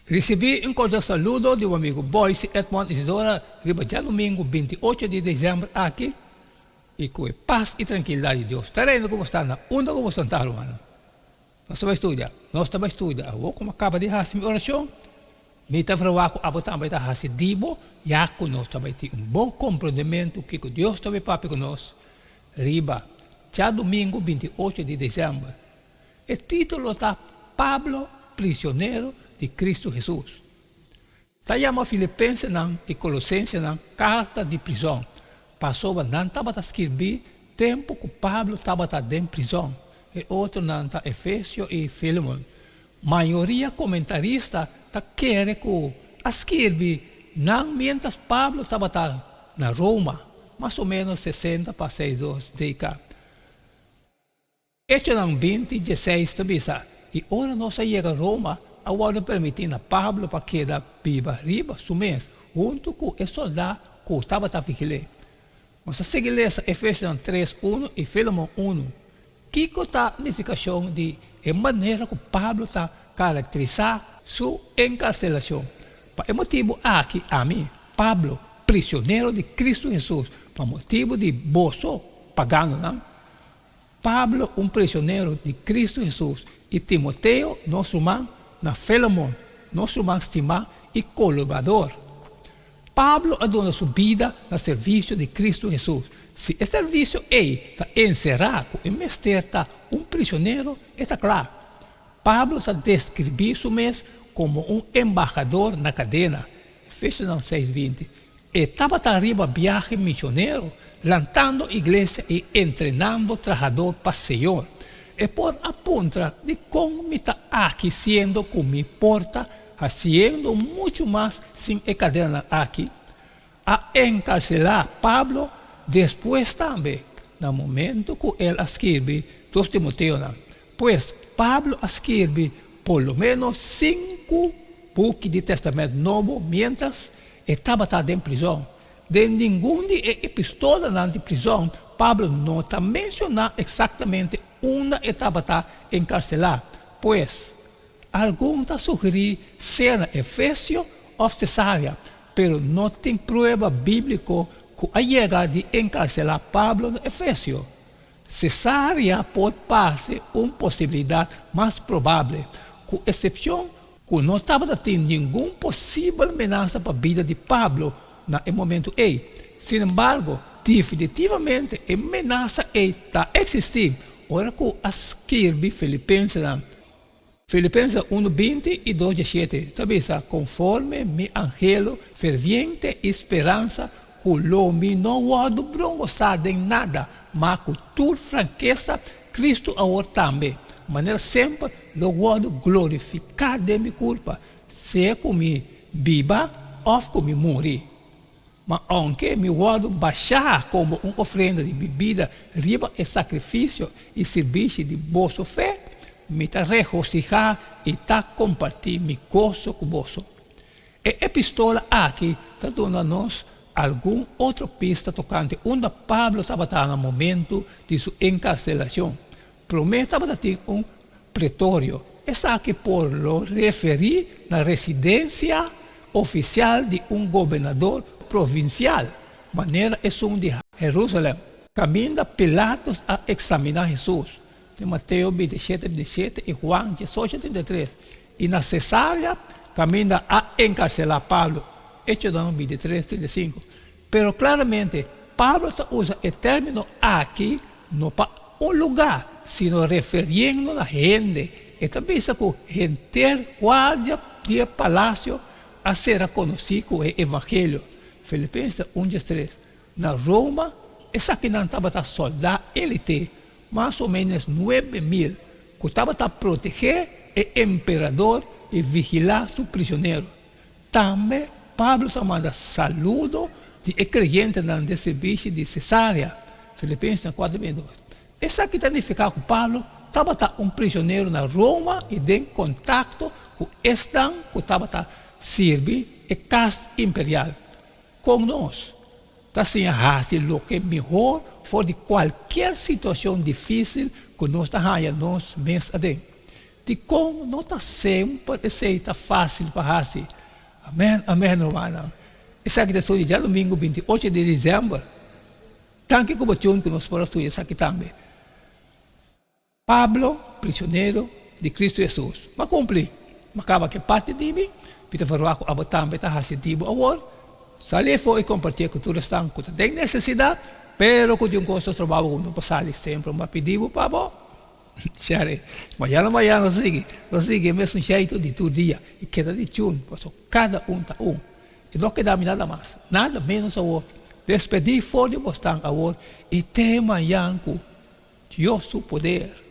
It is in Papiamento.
Risibí un kordial saludo di bo amigu Boyce Edmond Isidora riba djadumingu 28 di desèmber aki i ku e pas i trankilidat di Dios ta reina ku bo sta na unda ku bo sta rumannan. Nos ta bai studia, nos ta bai studia. Awor ku mi a kaba di hasi mi orashon, mi ta verwagt ku abo tambe ta hasi di bo, ya ku nos ta bai tin un bon komprondementu kiko Dios ta bai papia ku nos riba djadumingu 28 di desèmber. E título ta Pablo, Prisionero di Kristu Hesus. Ta yama Filipensenan i Kolosensenan karta di prizòn, pasobra nan tabata skirbí tempu ku Pablo tabata den prizòn. E otronan ta Efesio i Filemon. Mayoria komentarista ta kere ku a skirbi nan miéntras Pablo tabata na Roma, mas o ménos 60 pa 62 DK. Echonan 20, 16 ta bisa, I ora nos a yega Roma, a wòrdu permití na Pablo pa keda biba riba su mes, huntu ku e sòldá ku tabata vigil'é. Nos ta sigui lesa Efesionan 3, 1 i Filemon 1. Kiko ta nifikashon di e manera ku Pablo ta karakterisá su enkarselashon? Pa e motibu aki ami, Pablo, prisionero di Kristu Hesus, pa motibu di boso, paganonan, Pablo, un prisionero di Kristu Hesus, i Timoteo, nos ruman, na Filemon, nos ruman stimá i kolaborador. Pablo a duna su bida na servisio di Kristu Hesus. Si e servisio ei ta enserá ku e mester ta un prisionero, e ta kla. Pablo ta deskribí su mes komo un embahador na kadena, Efesionan 6, 20. E tabata riba biahe misionero, lantando iglesia i entrenando trahadó pa Señor. E por a puntra dikon mi ta aki siendo ku mi por ta hasiendo muchu mas sin e kadenanan aki. A enkarselá Pablo despues tambe, na momento ku el a skirbi 2 Timoteonan. Pues, Pablo a skirbi por lo ménos sinku buki di Tèstamènt Nobo miéntras e tabata den prizòn. Den ningun di e epistolanan di prizòn, Pablo no ta menshoná eksaktamente unda e tabata enkarselá. Pues, algun ta sugerí sea na Efesio òf Sesarea, pero no tin prueba bíbliko ku a yega di enkarselá Pablo na Efesio. Sesarea por parse un posibilidat mas probable, ku eksepshon ku no tabata tin ningun posibel menasa pa bida di Pablo na e momentu ei. Sin embargo, definitivamente e menasa ei ta eksistí ora ku a skirbi Filipensenan. Filipenses 1, 20 i 2, 17 ta bisa, Konforme mi anhelo ferviente i speransa ku lo mi no wòrdu brongosá den nada, ma ku tur frankesa Kristu awor tambe, manera semper, lo wòrdu glorifiká den mi kurpa, sea ku mi biba òf ku mi muri. Ma ounke mi wòrdu bashá komo un ofrenda di bibida riba e sakrifisio i sirbishi di boso fe, mi ta regosihá i ta kompartí mi goso ku boso. E epistola aki ta duna nos algun otro pista tokante unda Pablo tabata na momentu di su enkarselashon. Promé tabata tin un pretorio. Esaki por lo referí na residensia ofisial di un gobernador provinsial, manera esun di Herusalèm, kaminda Pilatus a eksaminá Hesus, den Mateo 27, 27 i Huan 18, 33, i na Sesarea, kaminda a enkarselá Pablo, Echonan 23, 35. Pero klaramente Pablo ta usa e término aki no pa un lugá, sino referiendo na hende. E ta bisa ku henter guardia di e palasio a sera konosí ku e evangelio. Filipenses 1, 13. Na Roma, esakinan tabata sòldá élite, mas o ménos 9000, ku tabata protegé e emperador i vigilá su prisionero. Tambe Pablo ta manda saludo di e kreyentenan den sirbishi di Sesarea, Filipensenan 4, 22. Esaki ta nifiká ku Pablo tabata un prisionero na Roma i den kontakto ku esnan ku tabata sirbi e kas imperial. Kon nos ta siña hasi loke mihó for di kualkier situashon difísil ku nos ta haña nos mes aden? Dikon no ta semper esei ta fásil pa hasi? Amèn, amèn, rumannan. Esaki ta studia djadumingu 28 di desèmber. Danki ku bo tune ku nos por a studia esaki tambe. Pablo, prisionero di Cristo Hesus. M'a cumpli, m'a caba cu e parti di mi, mi ta verwagt cu abo tambe ta haci di bo awor. Sali efo y compartié cu tur esnan cu ta den necesidad, pero cu di un cos ta stroba bo cu no por sali semper. M'a pidi bo pa bo share. Mañana mañana nos sigui, nos sigui e mesun jeito di tur dia y keda di tune, pasobra cada un ta un. Y no keda mi nada mas, nada menos awor. Despedí for di bosnan awor y te mañan cu Dios su poder.